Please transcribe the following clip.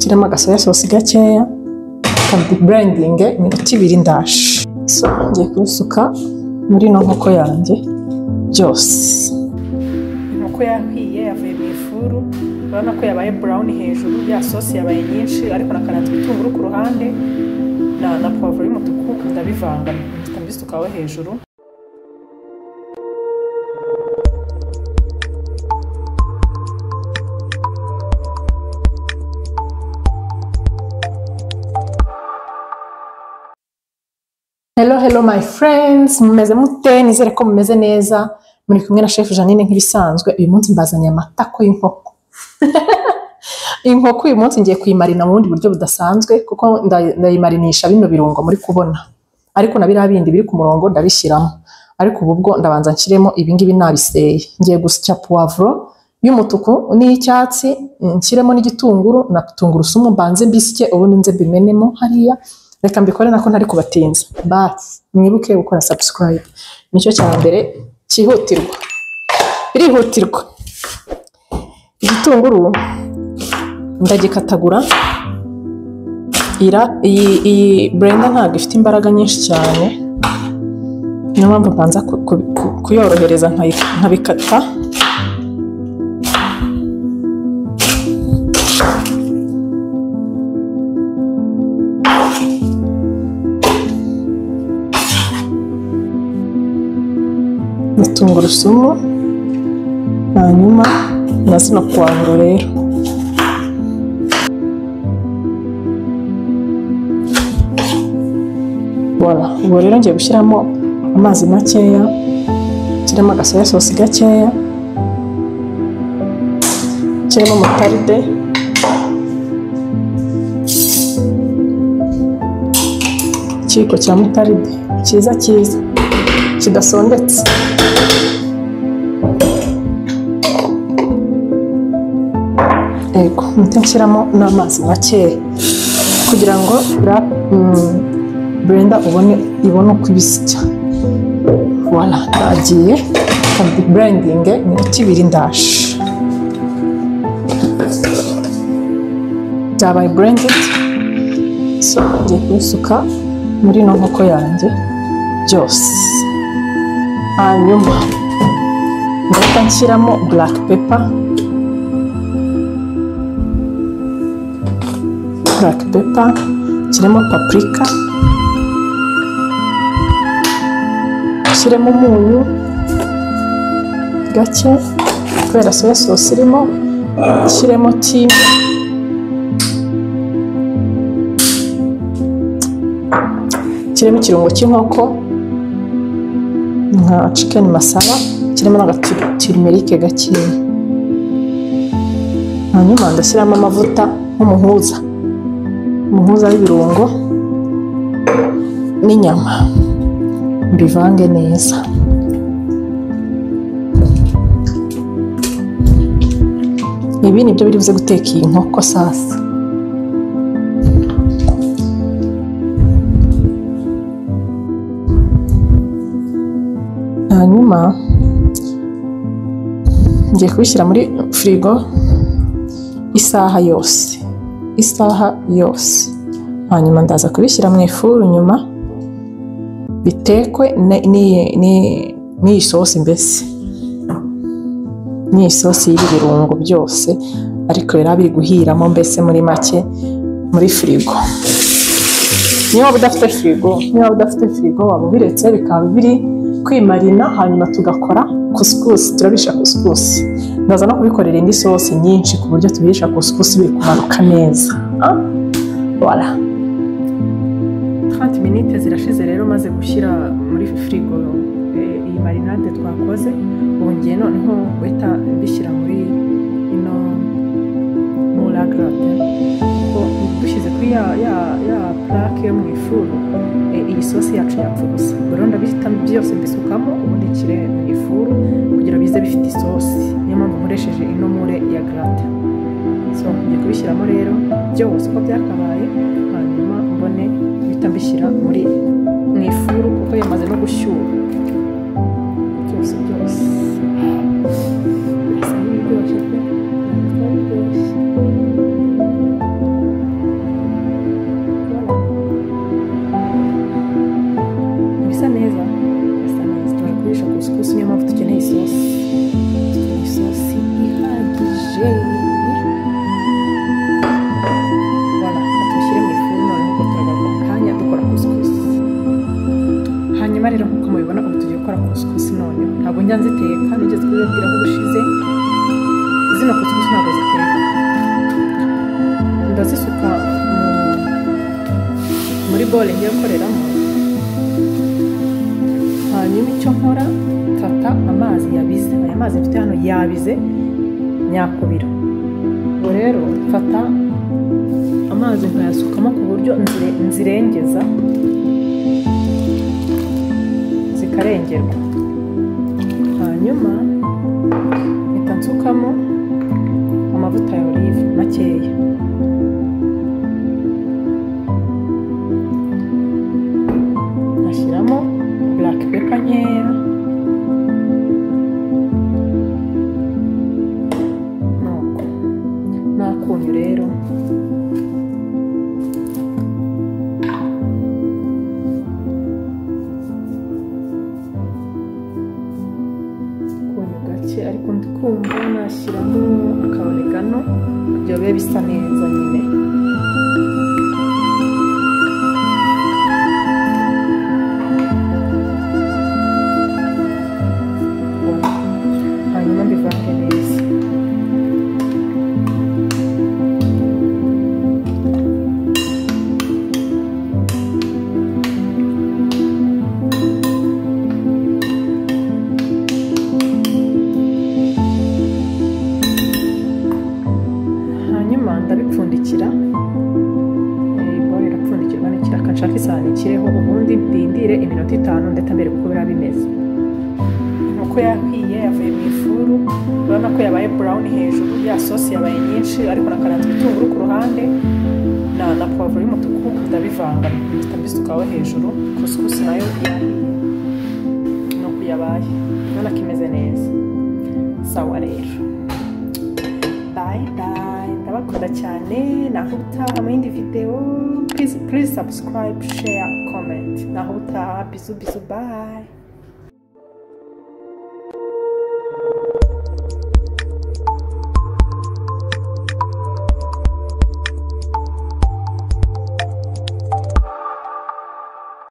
Nshyiremo agasoya sosi gakeya, blending iminota 2 ndaje. So ngiye kubisuka muri ino nkoko yanjye byose. Inkoko yahiye yavuye mu ifuru, urabona ko yabaye brown hejuru, ya sosi yabaye nyinshi, ariko nakaranze ibitunguru ku ruhande na poivre y'umutuku, ndabivanga mpita mbisukaho hejuru. Hello, hello my friends, mumeze mute? Nizere ko mumeze neza. Muri kumwe na Chef Jeanine nk'ibisanzwe. Uyu munsi mbazaniye amatako y'inkoko. Inkoko uyu munsi ngiye kuyimarina mu bundi buryo budasanzwe, kuko ndayimarinisha bino birungo muri kubona. Ariko na biriya bindi biri ku murongo ndabishyiramo. Ariko ubu bwo ndabanza nshyiremo ibi ngibi nabiseye. Ngiye gusya poivre y'umutuku n'iy'icyatsi, nshyiremo n'igitunguru na tungurusumu, mbanze mbisye ubundi nze mbimenemo hariya. Reka mbikore nako ntari kubatinza. But mwibuke gukora subscribe, nicyo cya mbere cyihutirwa, birihutirwa. Igitunguru ndagikatagura. Iyi blender ntabwo ifite imbaraga nyinshi cyane, niyo mpamvu mbanza kuyorohereza nkabikata. Tungurusumu, hanyuma na zino puwavuro rero. Voilà, ubu rero ngiye gushyiramo amazi makeya, nshyiremo agasoya sosi gakeya, nshyiremo mutaride, ikiyiko cya mutaride cyiza cyiza kidasondetse. Ego, mpita nshyiramo n'amazi makeya kugira ngo blender ibone uko ibisya. Voilà, ndagiye blending iminota 2 ndaje. Byabaye blended. So ngiye kubisuka muri ino nkoko yanjye byose. Hanyuma ndahita nshyiramo black pepper. Black pepper, nshyiremo paprika, nshyiremo umunyu gake kubera soya sauce irimo, nshyiremo thyme, nshyiremo ikirungo cy'inkoko nka chicken masala, nshyiremo n'agaturumerike gakeya. Hanyuma ndashyiramo amavuta nk'umuhuza, umuhuza w'ibirungo n'inyama, mbivange neza. Ibi nibyo biri buze guteka iyi nkoko sasa. Hanyuma ngiye kubishyira muri firigo isaha yose, isaha yose. Hanyuma ndaza kubishyira mu ifuru nyuma bitekwe n'iyi sosi, mbese n'iyi sosi y'ibirungo byose, ariko rero biri guhiramo mbese muri make muri firigo. Niba udafite firigo, waba ubiretse bikaba biri kwimarina, hanyuma tugakora couscous. Turabisha couscous, ndaza no kubikorera indi sosi nyinshi ku buryo tubisha couscous biri kumanuka neza. Voilà. 30 minutes zirashize rero maze gushyira muri firigo iyi marinade twakoze. Ubu ngiye noneho guhita mbishyira muri ino moule à gratin, kuko dushyize kuri ya plaque yo mu ifuru iyi sosi yacu yapfa gusa. Rero ndabihita byose mbisukamo ubundi nshyire mu ifuru kugira bize bifite isosi. Niyo mpamvu nkoresheje ino moule ya gratin. So ngiye kubishyiramo rero byose uko byakabaye, hanyuma mbone guhita mbishyira muri mu ifuru kuko yamaze no gushyuha byose byose. Birasa n'ibiryoshye pe, birasa n'ibiryoshye. Ndazisuka muri bole ngiye gukoreramo. Hanyuma icyo nkora, mfata amazi yabize, aya mazi mfite hano yabize nyakubira. Ubwo rero mfata amazi nkayasukamo ku buryo nzirengeza zikarengerwa. Hanyuma mpita nsukamo amavuta ya olive makeya. Nkashyiramo black pepper nkeya, nuko n'akunyu rero. Akunyu gake, ariko ndikumva nashyiramo akaoregano kugira bibe bisa neza nyine. Hanyuma mbivange neza. Hanyuma ndabipfundikira, bole irapfundikirwa n'ikiraka, nshaka isahani ikireho, ubundi ndindire iminota 5 ndetse mbere uko biba bimeze. Inkoko yahiye, yavuye mu ifuru, urabona ko yabaye brown hejuru, ya sosi yabaye nyinshi, ariko nakaranze ibitunguru ku ruhande na poivre y'umutuku, ndabivanga mpita mbisukaho hejuru. Couscous nayo yahiye nuko yabaye, urabona ko imeze neza. Sawa rero, bye bye, ndabakunda cyane, naho utaha mu yindi video. Please, please subscribe, share, comment. Naho utaha, bisous bisous, bye.